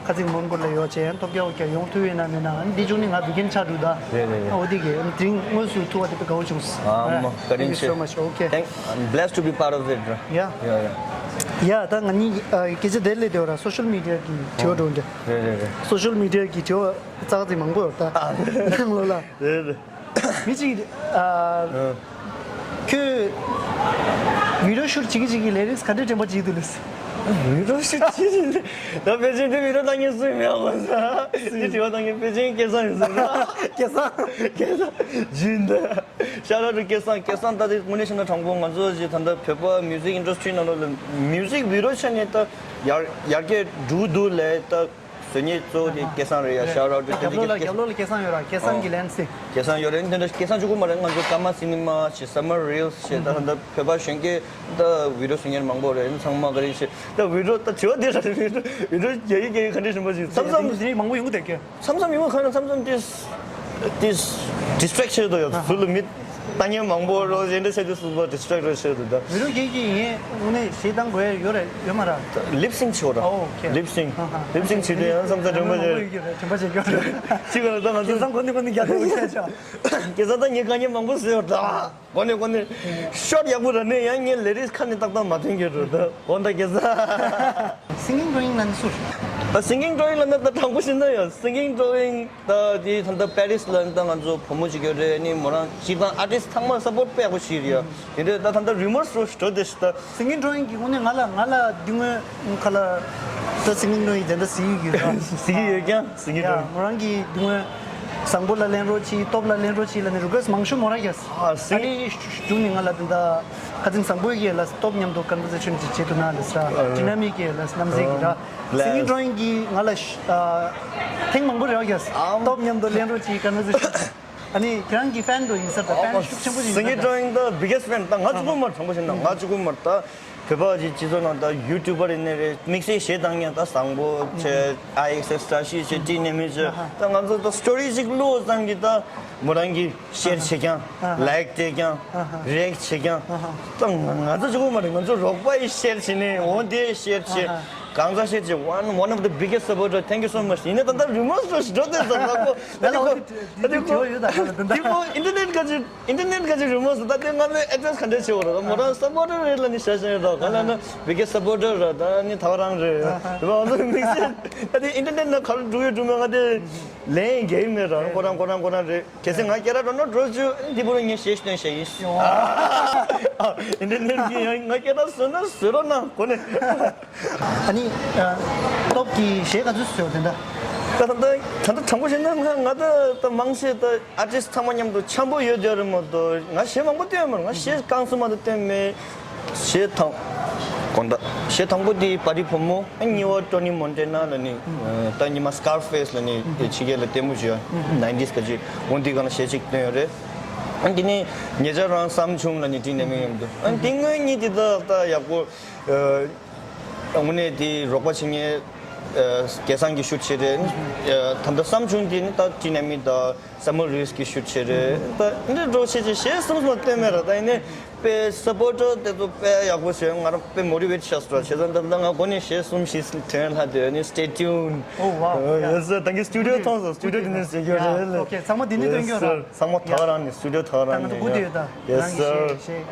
ཁ་ཚིག་མོན་གྷོ་ལ་ཡོད་ཅེ་ཡང་ཐོབ་རྒྱ་འོ་རྒྱ་ཡོང་ཐུབ་ཡོད་ན་མེད་ན། ཨ་ནི་འདི་བྱུང་ནི་ང་ཝི་ཀེན་ཆགས་འདུག་ད། རེད་རེད་རེད། འོ་དེ་གི་དེ་རིང་དངོས་སུ་ཐུག་པ་དེ་དཔེ་དགའ་བོ་བྱུང་སོང་། ཨ་མ་བཀའ་དྲིན་ཆེ། Thank you so much. Okay. Thank, I'm blessed to be part of it, bro. Yeah. Yeah, yeah. ཡ་ད་ང་གཉིས་སྐད་ཆ་དེ་ལས་དེ་བ་ར་སོ་ཤལ་མི་ཌི་ཡ་གི་དྲི་བ་འགྲོ་འདྲ། རེད་རེད་རེད། སོ་ཤལ་མི་ཌི་ཡ་གི་དྲི་བ་ཙག་ཙིག་མང་པོ་ཡོད་ད། ནང་ལོགས་ལ། རེད་རེད། མི་གཅིག་ཨ། ཨ། ཁྱོད་བི་ཌི་ཡོ་ཤུ་ཊི་བྱེད་ཀྱི་བྱེད་ཀྱི་ལེ་རིགས་ག་འདྲས་དྲན་པ་བྱེད་ཀྱི་འདུག་ལབ། བི་ཌི་ཡོ་ཤུ་ཊི་བྱེད་ཀྱི་ད་ཕལ་ཆེར་དེ་བི་ཌི་ཡོ་ལྟ་མཁན་སུ་ཡང་མེད་པ་ས། དེ་དྲི་བ་ལྟ་མཁན་ཕལ་ཆེར་སྐལ་བཟང་ཡིན་ཟེར། སྐལ་བཟང་། སྐལ་བཟང་། ཇུན་ད། Shout out to སྐལ་བཟང་། སྐལ་བཟང་ད་དེ་དངོས་གནས་བཤད་ན་དྲང་པོ་ང་ཚོ་ཞིག་ད་ལྟ་བོད་པ་མིའུ་ཟིག་ཨིན་ཌ་སི་ཊི་རི་ནང་ལོགས་ལ་མིའུ་ཟིག་བི་ཌི་ཡོ་ཆ་ནས་ད་ཡར་ཡར་རྒྱས་འགྲོ་འདུག་ལས་ད། བཟོ་མཁན་གཙོ་བོ་དེ་སྐལ་བཟང་རེད་ཡ། Shout out to རྒྱབ་ལོགས་ལ་རྒྱབ་ལོགས་ལ་སྐལ་བཟང་ཡོད་ར། སྐལ་བཟང་གི་ལན་སི། སྐལ་བཟང་ཡོད་རེད། འདི་འདྲ་སྐལ་བཟང་གཅིག་པོ་མ་རེད། ང་ཚོ་ཀརྨ་སི་ནི་མ་ཞེས་སམ་མར་རི་ལ་སི་ཞེས་ད་ད་བོད་པ་གཞོན་སྐྱེས་ད་བི་ཌི་ཡོ་བཟོ་མཁན་མང་པོ་རེད། ཚང་མ་ག་རེ་ཞེས་ད་བི་ཌི་ཡོ་ད་དྲི་བ་འདི་ར་རེད། བི་ཌི་ཡོ་རྒྱག་གི་རྒྱག་གི་ག་འདྲ་ཞིམ་པོ་ཞིག་མཚམས་མཚམས་རེད་མང་པོ་ཡོང་གི་འདུག་གི། མཚམས་མཚམས་ཡོང་གི་ཁ་ན་མཚམས་མཚམས་ཏིས་ཏིས་ཌི་སི་ཊི་རེག་ཊི་བྱེད་དོ་ཡ། ཟུར་ལ་མི་ལྟ་མཁན་མང་པོ་རོ་ཞེ་འདྲ་བྱས་ཏེ་སུ་པ་ཌི་སི་ཊི་རེག་ཊི་རེ་བྱེད་དོ་ད། བི་ཌི་ཡོ་རྒྱག་གི་ངས་དངོས་གནས་ཞེ་སྡང་དགོས་ཡ་ཡོད་རེད་ཡོད་མ་རེད། ལིབ་སིང་ཆོ་ར། ཨོ་ཁེ། ལིབ་སིང་། ལིབ་སིང་བྱེད་དུས་ཡང་བསམ་ཚུལ་དྲན་པ་བྱེད། དྲན་པ་བྱེད་ཀྱང་ཅི་ག་ལ་ད་ང་ཚོ་སང་གོ་ནི་གོ་ནི་རྒྱག་དགོས་ཡ་ཆ། ཁྱེད་ཚོ་ད་ངས་དཀའ་ངལ་མང་པོ་བཟོས་ཡོད་ད། གོ་ནས་གོ་ནས་ཤོར་ཡག་པོ་ར་ནས་ཡང་ངས་ལེ་རིགས་ཁ་ནས་ཏག་ཏག་མ་ཐོན་གྱི་རུ་ད་གོ་ད་ཁྱེད་ཚོ། སིང་གིང་ཌོ་ཡིང་ལ་ནི་སུ། ད་སིང་གིང་ཌོ་ཡིང་ལ་ནི་ད་དྲང་པོ་བཤད་ན་ཡང་སིང་གིང་ཌོ་ཡིང་ད་དེ་ད་ལྟ་པེ་རིས་ལ་ད་ང་ཚོ་བུ་མོ་ཅིག་ཡོད་རེད། ནི་མོ་རང་སྤྱིར་བཏང་ཨར་ཊིསི་ཚང་མ་སཔོརཊ་དཔེ་ཡག་པོ་བྱེད་རེད་ཡ། དེ་འདྲ་ད་ད་ལྟ་རུ་མར་སུ་འགྲོ་བསྡད་ཤི་ད། སིང་གིང་ཌོ་ཡིང་གི་དངོས་གནས་ང་ལ་ང་ལ་འདི་སྔོན་ཁ་ལ་ད་སིང་གིང་ཌོ་ཡིང་དེ་འདྲ་གཟིགས་ཡོད་ར། གཟིགས་ཡོད་ཀྱང་སིང་གིང་ཌོ་ཡིང་། མོ་རང་གི་འདི་སྔོན་ བཟང་པོ་ལ་ལེན་རོགས་གྱིས། སྟོབས་ལ་ལེན་རོགས་གྱིས་ལབ་ནས་རི་ཀུ་ཨེ་སི་མང་ཤོས་མོ་རང་རྒྱག་ཨ་སེ། ཨ་ནི་གཞུག་ནས་ང་ལ་དེ་འདྲ་ཁ་སང་བཟང་པོ་ཡིན་ལ་སྟོབས་མཉམ་དུ་ཀོན་ཝར་སེ་ཤན་ཅིག་བྱེད་ཐུབ་ན་ལབ་ས། ཨ་ཌི་ནམ་མིག་ཡིན་ལ་རྣམ་གསལ་གྱི་ར། ལ་སིང་གིང་ཌོ་རོ་ཡིང་གིས་ང་ལ་ཨ་ཐེངས་མང་པོ་རེ་བ་རྒྱག་ཨམ། སྟོབས་མཉམ་དུ་ལེན་རོགས་གྱིས་ཀོན་ཝར་སེ་ཤན། ཨ་ནི་ཁྱེད་རང་གི་ཕེན་འགྲོ་ཡིན་ས་དང་ཕེན་ཤུགས་ཆེན་པོ་ཞིག་ཡིན་ས་དང་། སིང་གིང་ཌོ་རོ་ཡིང་ད་བི་གེ་སི་ཕེན། ད་ང་གཅིག་པུ་མ་རེད། དྲང་པོ་བཤད་ན་ང་གཅིག་པུ་མ་རེད། ད་བོད་པ་ཅིག་སྤྱི་ཚོགས་ནང་ད་ཡུ་ཊུབ་པར་ཡིན་ནའི་རེད། དམིགས་བསལ་གཞས་བཏང་མཁན་ད་བཟང་པོ་བྱས། ཨ་ཨེག་སི་ཨེག་སི་བཀྲ་ཤིས་བྱས། ཊི་ནས་མི་བྱས། ད་ང་ཚོ་ད་སི་ཊོ་རི་ཅིག་བླུགས་ཙམ་གྱིས་ད་མོ་རང་གིས་ཤེར་བྱེད་ཀྱང་། ལའིག་སྤྲད་ཀྱང་། རེག་བྱེད་ཀྱང་། ད་ང་ཚོ་གཅིག་པུ་མ་རེད། ང་ཚོ་རོགས་པ་ཡིས་ཤེར་བྱེད་ནས་འོ་དེ་ཤེར་བྱེད། གང་ཚང་ཤེར་བྱེད། one one of the biggest supporter, thank you so much. ཡིན་ནའི་ད་ལྟ་རི་མོ་སུ་ཞིག་འགྲོ་དེ་ཟ་ལག་པོ། ད་ལྟ་ཁོ་ད་ལྟ་ཁོ་ཡོད་ད་ད་ལྟ་ཁོ་ཨིན་ཊར་ནེཊ་ག་ཅིག་ཨིན་ཊར་ནེཊ་ག་ཅིག་རི་མོ་སུ་ད་ལྟ་ང་མོའི་ཨེ་ཌི་རེ་སི་ག་འདྲ་བྱེད་འོ་ར། མོ་རང་སུ་པོར་ཊར་རེད་ལབ་ནས་བཤད་བཤད་ཡོད་ད། ག་ལ་ན་བི་གེ་སི་སུ་པོར་ཊར་ར། ད་ནི་ད་ག་རང་རེད། རི་མོ་ང་ཚོ་དམིགས་བསལ་ད་དེ་ཨིན་ཊར་ནེཊ་ན་ག་རེ་འགྲོ་ཡོད་འགྲོ་མེད་ང་དེ་ལན་རྒྱག་གི་མེད་ར། ཁོ་རང་ཁོ་རང་ཁོ་རང་རེད། གལ་སྲིད་ང་སྐད་གྲགས་འགྲོ་ན་འགྲོ་བཅུག་འདི་བུ་རུ་ངས་གཞས་ཤིག་བཏོན་བཤད་ཡིན། ཨིན་ཊར་ནེཊ་གིས་ཡང་ང་སྐད་གྲགས་བཟོས་ན་བཟོས་རོགས་གནང་གོ་ནས། ཨ་ནི་ཨ་སྟོབས་ཀྱིས་གཞས་ག་ཚོད་བཟོས་དེ་འདྲ། ད་ད་ད་ད་དྲང་པོ་བཤད་ན་ང་ང་ད་ད་མང་ཆེ་ད་ཨར་ཊིསི་ཚང་མ་མཉམ་དུ་འཆམ་པོ་ཡོད་དེ་རེད་མ་གཏོགས་ང་གཞས་མང་པོ་བཏོན་མ་རེད། ང་གཞས་རྐང་གསུམ་མ་གཏོགས་བཏོན་མེད། གཞས་དང་། དགོང་དག་གཞས་དང་པོ་དེ་པ་རི་བུ་མོ། ཨ་གཉིས་པ་ཊོ་ནི་མོན་ཊེ་ན་ལ་ནི། ད་ཉི་མ་སི་ཀར་ཕེ་སི་ལ་ནི་ཕྱི་རྒྱལ་ལ་ལྟད་མོ་བྱོས། ནའིན་ཊིས་ག་ཅིག་འོ་དེ་ག་ན་གཞས་གཅིག་བཏོན་ཡོད་རེད། ཨ་དེ་ནི་ཉེ་ཆར་རང་བསམ་བྱུང་ལ་ནི་ཊི་ནས་མི་ཡོང་འདུག་ཨ་དེ་སྔོན་གཉིས་དེ་ད་ད་ཡག་པོ། དངོས་གནས་དེ་རོགས་པ་བྱེད་མཁན་སྐལ་བཟང་གིས་ཤུཊ་བྱས་རེད། ད་ལྟ་བསམ་བྱུང་དེ་ནི་ད་ཊི་ནས་མི་ད། སེ་མུ་ཨེལ་རུས་ཀྱིས་ཤུཊ་བྱས་རེད། ད་འདི་འདྲ་བྱས་བྱས་གཞས་གསུམ་གསུམ་བཏོན་མེད་ར། ད་ཡིན་ནའི་དཔེ་སུ་པོར་ཊར་དེ་ཚོ་དཔེ་ཡག་པོ་བྱས། ང་རང་དཔེ་མོ་ཊི་ཝེཊ་ཆགས་སོང་ར། བྱས་ཙང་ད་ལྟ་ང་འགོ་ནས་གཞས་གསུམ་བཞི་ཐོན་ལྷག་དེ་ནི་stay tuned. Oh wow. ཡེ་སི་སར། ད་གིན་སི་ཊུ་ཌི་ཡོ་མཐོང་སོང་། སི་ཊུ་ཌི་ཡོ་དེ་ནས་ཟེར་རྒྱུ་རེད་ལ། ཨོ་ཁེ། ཚང་མ་འདི་ནས་ཐོན་རྒྱུ་ར། ཚང་མ་ད་ག་རང་ནས་སི་ཊུ་ཌི་ཡོ་ད་ག་རང་ནས། ད་ང་ཚོ་སྒུག་བསྡད་ཡོད་ད། ཡེ་སི་སར།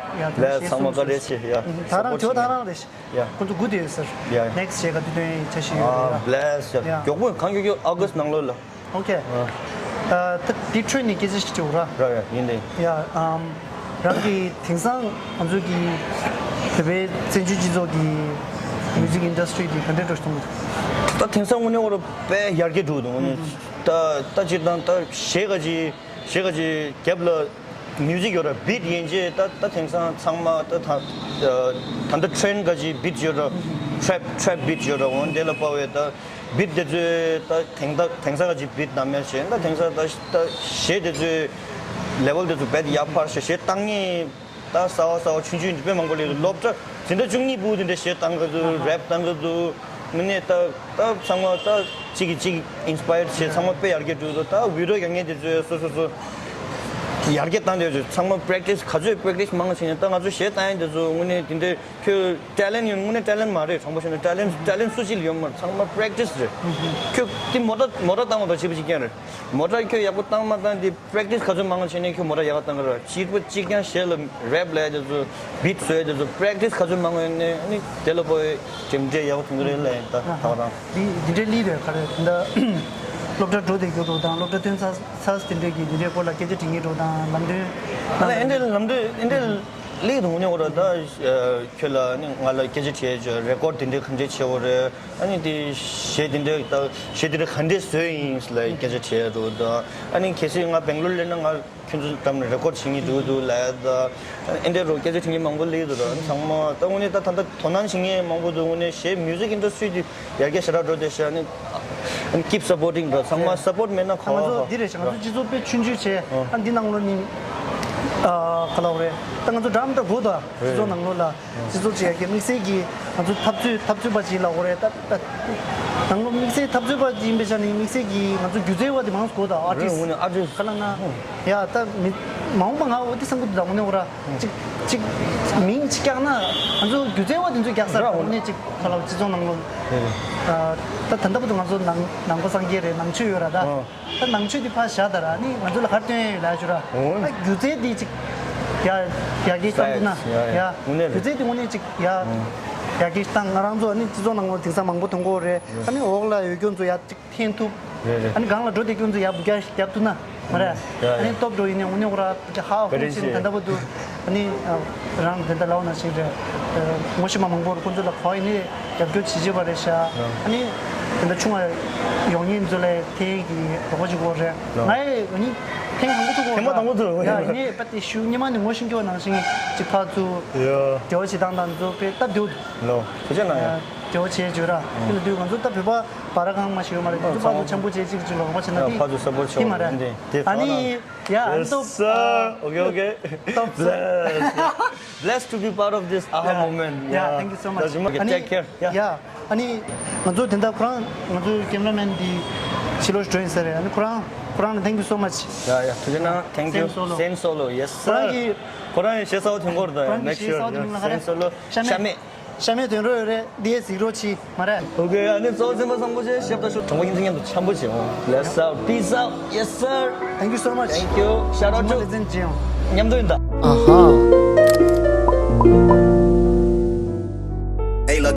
ལ་ཚང་མ་བཀའ་དྲིན་ཆེ་ཡ། ད་རང་བྱོས་ད་རང་རེད། ཡ། ཁོང་ཚོ་སྒུག་བསྡད་ཡོད་ཟེར། ཡ། ནེགསི་གཞས་ག་དུས་ཐོན་ཡིན་ཆ་ཤས་ཡོད་རེད་ཡ། ལེ་སི་ཡ། མགྱོགས་པོ་གང་མགྱོགས་མགྱོགས་ཨོ་གྷ་སི་ནང་ལོགས་ལ། ཨོ་ཁེ། ཨ། ད་འདི་འཕྲོས་ནས་སྐད་ཆ་ཞིག་དྲི་བ་ར། ར་ཡ་ཡིན་ཏེ། ཡ། ཨམ། རང་གི་དེང་སང་ང་ཚོ་གི་བོད་པའི་བཙན་བྱོལ་སྤྱི་ཚོགས་ཀྱི་མིའུ་ཟིག་ཨིན་ཌ་སི་ཊི་རི་དེ་ག་འདྲ་འགྲོ་བཞིན་འདུག་ད་དེང་སང་དངོས་གནས་ཁོ་རང་དཔེ་ཡར་རྒྱས་འགྲོ་འདུག་དངོས་གནས། ད་ད་སྤྱིར་བཏང་ད་གཞས་ག་ཅིག་གཞས་ག་ཅིག་རྒྱབ་ལ་མིའུ་ཟིག་ཡོད་ར། བིཊ་ཡན་ཆད་ད་ད་དེང་སང་ཚང་མ་ད་ད་ད་ལྟ་ཊེན་ག་ཅིག་བིཊ་ཡོད་ར། ཊེབ་ཊེབ་བིཊ་ཡོད་ར། འོན་དེ་ལ་དཔའ་བའི་ད་བིཊ་དེ་ཚོའི་ད་དེང་ད་དེང་སང་ག་ཅིག་བིཊ་ནམ་ཡང་བྱས། ད་དེང་སང་ད་ད་གཞས་དེ་ཚོའི་ལེ་ཝལ་དེ་ཚོ་རྦད་ཡར་འཕར་ཤག་གཞས་བཏང་ངེས་ད་གསར་བ་གསར་བ་ཆུང་ཆུང་དཔེ་མང་པོ་སླེབས་འདུག་སློབ་གྲྭ་འཛིན་གྲྭ་བཅུ་གཉིས་པོ་དེ་འདྲ་གཞས་བཏང་གི་འདུག་རེབ་བཏང་གི་འདུག་དངོས་གནས་ད་ད་ཚང་མ་ད་གཅིག་གིས་གཅིག་ཨིན་སི་པ་ཡར་བྱས། ཚང་མ་དཔེ་ཡར་རྒྱས་འགྲོ་འདུག་ད་བི་ཌི་ཡོ་རྒྱག་མཁན་དེ་ཚོས་སོ་སོ་སོ་ཡར་རྒྱས་བཏང་བསྡད་ཡོད། ཚང་མ་པེ་རེག་ཊིས་ག་ཚོད་པེ་རེག་ཊིས་མང་བྱས་ནས་ད་ང་ཚོ་གཞས་བཏང་ཡ་དེ་ཚོ་དངོས་གནས་དེ་འདྲའི་ཁྱོད་ཊེ་ལེན་ཡོད། དངོས་གནས་ཊེ་ལེན་མ་རེད། དྲང་པོ་བཤད་ན་ཊེ་ལེན་ཊེ་ལེན་སུ་གཅིག་ལ་ཡོད་མ་རེད། ཚང་མ་པེ་རེག་ཊིས་རེད། ཁྱོད་དེ་མོ་ཊ་མོ་ཊ་བཏང་བ་དང་ཕྱི་པོ་གཅིག་རྐྱང་རེད། མོ་ཊ་ཁྱོད་ཡག་པོ་བཏང་མ་བཏང་དེ་པེ་རེག་ཊིས་ག་ཚོད་མང་བ་བྱས་ནས་ཁྱོད་མོ་ཊ་ཡག་ག་བཏང་གི་རེད། གཅིག་པ་གཅིག་རྐྱང་གཞས་ལ་རེབ་ལབ་ཡ་དེ་ཚོ་བིཊ་བཟོ་ཡ་དེ་ཚོ་པེ་རེག་ཊིས་ག་ཚོད་མང་བ་ཡོད་ནས་ཨ་ནི་དེ་ལ་དཔའ་བའི་གྲུབ་འབྲས་ཡག་པོ་ཐོན་གི་རེད་ལབ་ཡིན། ད་ད་ག་རང་འདི་འདི་འདྲའི་ལི་རེད། ག་རེ་ད་སློབ་གྲྭ་འགྲོ་བསྡད་རྒྱུ་འགྲོ་དང་སློབ་གྲྭ་ཐོན་ཚར་ཚར་དེ་འདྲའི་གི་འདི་འདྲའི་སྐོར་ལ་སྐད་ཆ་དྲི་ངེས་འགྲོ་དང་ལམ་སྟོན། ཨ་ལ་ཨེ་འདྲའི་ལམ་སྟོན་ཨེ་འདྲའི་ལི་དུང་ནས་འོ་ར། ད་ཁྱོད་ལ་ནི་ང་ལ་སྐད་ཆ་དྲིས་ཡ་ཅོ་རེ་ཀོར་དེ་འདྲའི་ག་འདྲའི་བྱེད་འོ་རེད། ཨ་ནི་དེ་གཞས་དེ་འདྲ་ད་གཞས་དེ་འདྲ་ག་འདྲས་བཟོས་ཡིན་ལ་སྐད་ཆ་དྲིས་འགྲོ་དང་། ཨ་ནི་གལ་སྲིད་ང་སྦེང་ལོར་སླེབས་ན་ང་ཁྱོད་ཚོ་འགྲམ་ནས་རེ་ཀོར་བྱེད་ངེས་འདུག་འདུག་ལབ་ཡ་དང་། ཨ་ནི་ཨེ་འདྲ་རུ་སྐད་ཆ་དྲི་ངེས་མང་པོ་སླེབས་འདུག་ར། ཨ་ནི་ཚང་མ་ད་དངོས་གནས་ད་ད་ལྟ་དོ་སྣང་བྱེད་ངེས་མང་པོ་འདུག་དངོས་གནས་གཞས་མིའུ་ཟིག་ཨིན་ཌ་སི་ཊི་རི་དེ་ཡར་རྒྱས་ཞེ་དྲག་འགྲོ་བསྡད་ཤག་ཨ་ནི་keep supporting ར། ཚང་མ་སཔོརྚ་མེད་ན་ག་ང་ཚོ་བ་འདི་རེད་ཤག་ང་ཚོ་སྤྱི་ཚོགས་དཔེ་ཆུང་ཆུང་བྱས། ཨ་འདི་ནང་ལོགས་ནི་ཨ་ག་ལབ་དགོས་རེད། ད་ང་ཚོ་འདྲ་མི་འདྲ་དགོས་ད་སྤྱི་ཚོགས་ནང་ལོགས་ལ། སྤྱི་ཚོགས་ཅིག་ཡར་རྒྱས་དམིགས་བསལ་གྱི་ང་ཚོ་འཐབ་རྩོད་འཐབ་རྩོད་པ་ཅིག་ལབ་དགོས་རེད། ད་ད་ནང་ལོགས་དམིགས་བསལ་འཐབ་རྩོད་པ་ཅིག་ཡིན་པའི་ཆ་ནས་དམིགས་བསལ་གྱི་ང་ཚོ་སྒྱུ་རྩལ་བ་དེ་མང་ཙམ་དགོས་ད། ཨར་ཊིསི་ཊི་ཁ་ལ་ན་ཡ་ད་མི་མ་འོངས་པ་ང་འོ་དེ་བསམ་གི་འདུག་ད་དངོས་གནས་འོ་ར་ཅིག་ཅིག་མིང་ཅིག་བཀྱག་ན་ང་ཚོ་སྒྱུ་རྩལ་བ་དེ་ཚོ་བཀྱག་ས་ར་དངོས་གནས་ཅིག་ཁ་ལ་སྤྱི་ཚོགས་ནང་ལོགས་ད་ད་ལྟ་བར་དུ་ང་ཚོ་ནང་ནང་པ་སངས་རྒྱས་རེད། ནང་ཆོས་ཡོད་ར་ད། ད་ནང་ཆོས་དེ་ཕར་བཞག་ད་ར་ནི་ང་ཚོ་ལ་ག་རེ་སྟོན་ཡ་ཡོད་ལབ་ཞུ་ར། ཨོ། ད་སྒྱུ་རྩལ་དེ་ཅིག་ཡ་ཡར་རྒྱས་བཏང་ཐུབ་ན་ཡ་ཡ་ཡ་དངོས་གནས་རེད། སྒྱུ་རྩལ་དེ་དངོས་གནས་ཅིག་ཡ་ཡར་རྒྱས་བཏང་། ང་རང་ཚོ་ནི་སྤྱི་ཚོགས་ནང་ལོགས་དེང་སང་མང་པོ་མཐོང་གི་ཡོད་རེད། ཨ་ནི་འོག་ལ་ཡོད་རྒྱུ་ཚོ་ཡ་ཅིག་འཐེན་ཐུབ། རེད་རེད། ཨ་ནི་སྒང་ལ་འགྲོ་བསྡད་རྒྱུ་ཚོ་ཡ་འབུད་རྒྱག་རྒྱབ་ཐུབ་ན་མ་རེད། ཡ་ཡ་ཨ་ནི་སྟོབས་འགྲོ་ཡིན་ནའི་དངོས་གནས་ཁོ་ར་ཧ་ཧོ་བཀའ་དྲིན་ཆེ་ཆེན་ད་ལྟ་བར་དུ་ཨ་ནི་རང་དེ་འདྲ་ལབ་ན་ཞིག་རེད། ངོ་ཤེས་པ་མང་པོར་ཁོང་ཚོ་ལ་གོ་ཡིན་ནའི་རྒྱབ་སྐྱོར་བྱེད་བྱེད་པ་རེད་ཤག་ཨ་ནི་ དེ་འདྲ་ཆུང་བ་ཡོང་མཁན་ཚོ་ལ་ཐེངས་ཀྱི་རོགས་པ་ཅིག་དགོས་རེད། ལོ། ང་ཡི་ནི་ཐེངས་དང་པོ་ཐུག་གོ། ཐེངས་མ་དང་པོ་ཐུག་ཡ་ཡིན་ནི་པ་དེ་ཞུ་ཉི་མ་ནི་ངོ་ཤེས་ཀྱི་ནང་བཞིན་ཅིག་ཕར་ཚུར་ཡ་འབྲེལ་བ་བྱེད་སྟངས་དང་ཚོ་དཔེ་སྟབས་བདེ་བོ་འདུག་ལོ། ཐུགས་རྗེ་གནང་ཡ། འབྲེལ་བ་བྱེད་བརྗོད་ར། དེ་ལ་དུས་ང་ཚོ་ད་བོད་པ་བར་གང་མ་ཞིག་ཡོད་མ་རེད། དེ་ཚོ་ཕར་ཚུར་འཆམ་པོ་བྱེད་ཅིག་ཅིག་ལ་རོགས་པ་བྱེད་ན་ཡ་དེ་ཕར་ཚུར་སབ་པོར་ཊི་བྱེད་དེ་མ་རེད། འདི་དེ་ཨ་ནི་ཡ་ཨ་ནི་ཏོབ། Okay, okay. Top, sir. Blessed. Blessed to be part of this aha moment. Yeah, thank you so much. ཨ་ནི་take care. Yeah. ཡ་ཨ་ནི་ང་ཚོ་དེ་འདྲ་ཁོ་རང་ང་ཚོའི་ཀེམ་ར་མེན་འདི་ཕྱི་ལོགས་སུ་འགྲོ་ཡིན་ས་རེད། ཨ་ནི་ཁོ་རང་ཁོ་རང་ལ་thank you so much. Yeah, yeah. ཐུགས་རྗེ་གནང་། Thank you. Same solo. Same solo. Yes, sir. ཁོ་རང་གི་ཁོ་རང་ཡི་ཞེ་ས་བ་དུས་འཁོར་དང་ཁོ་རང་གི make sure. ཞེ་ས་བ་དུས་ལ་ཁ་རེད། Same solo. ཤ་མེད། ཤ་མེད། ཤ་མེད་དོན་རོ་ཡོད་རེད། འདི་ཡས་གཟིགས་རོགས་གྱིས་མ་རེད། Okay, ཨ་ནི་གཙོ་བོ་སེམས་པ་བཟང་པོ་བྱས་ཞབས་ཏོག་ཞུ། གྲོགས་པོ་ཁྱིམ་ཚང་མཉམ་དུ་འཆམ་པོ་བྱེད་འོང་། Bless out. Peace out. Yes, sir. Thank you so much. Thank you. Shout out to. ལེ་ཚན་ཅི་ཡོང་། མཉམ་དུ་ཡིན་ད། ཨ་ཧ།